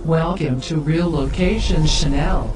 Welcome to Real Location Chanel.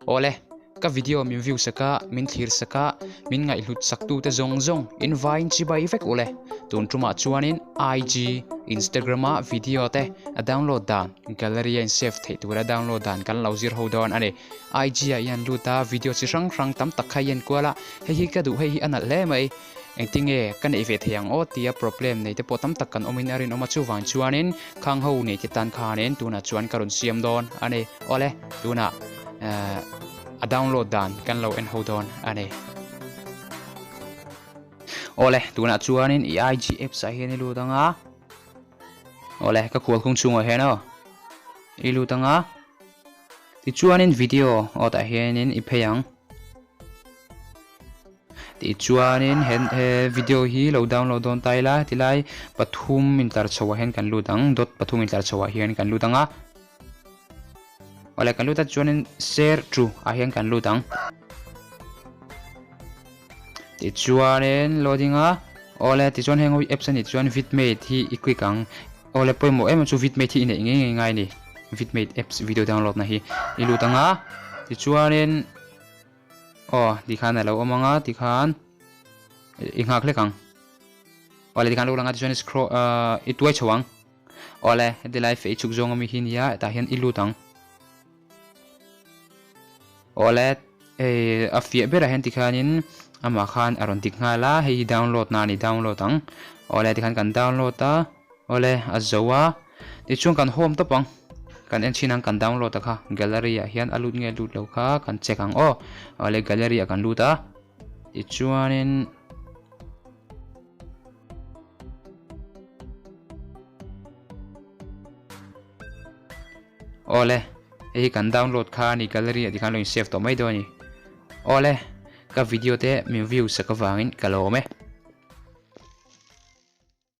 Awle, ka video min view saka, min thlir saka, min ngaihhlut sak tute zawng zawng in vaiin chibai vek ule. Tun tumah chuanin IG, Instagram a video te a download dan, gallery a in save theih tura download dan kan lo zir ho dawn a ni. IG ah hian lut a video chi hrang hrang tam tak kha i en kual a, hei hi ka duh hei hi a nalh hle mai, engtinge ka neih ve thei ang aw tia problem nei te pawh tam tak kan awmin a rinawm a chuvang chuanin khang ho nei te tan khanin tunah chuan ka rawn siam dawn a ni. Awle tunah eh a download dan kan lo en ho dawn a ni. Awle tunah chuanin i IG apps ah hian i lut ang a, awle ka khual khung chhungah hian aw i lut ang a. Tichuanin video aw tah hianin i phei ang. Tichuanin he he video hi lo download dawn ta ila tilai pathum intlar chho ah hian kan lut ang dot pathum intlar chho ah hian kan lut ang a. Awle kan lut a chuanin share to ah hian kan lut ang. Tichuanin loading a awle tichuan heng ho apps a nih chuan vidmate hi i click ang awle pawimawh em em chu vidmate hi i neih ngei ngei ngai a ni vidmate apps video download na hi i lut ang a tichuanin aw tikhan a lo awm ang a tikhan i nghak hlek ang awle tikhan a lo lang a tichuan i scroll ahh i tuai chho ang awle heti lai feh i chhuk zawng ami hi nia tah hian i lut ang. Awle hei a fiah berah hian tikhianin amah khan a rawn dik nghal a hei hi download na a ni download ang awle tikhan kan download a awle a zo a tichuan kan home tawp ang kan en chhin ang kan download a kha gallery ah hian a lut nge lut lo kha kan check ang aw awle gallery ah kan lut a tichuanin. Awle, hei hi kan download kha a ni gallery ah tikhan lo in save tawh mai dawn a ni. Awle, ka video te min view sak avangin ka lawm e.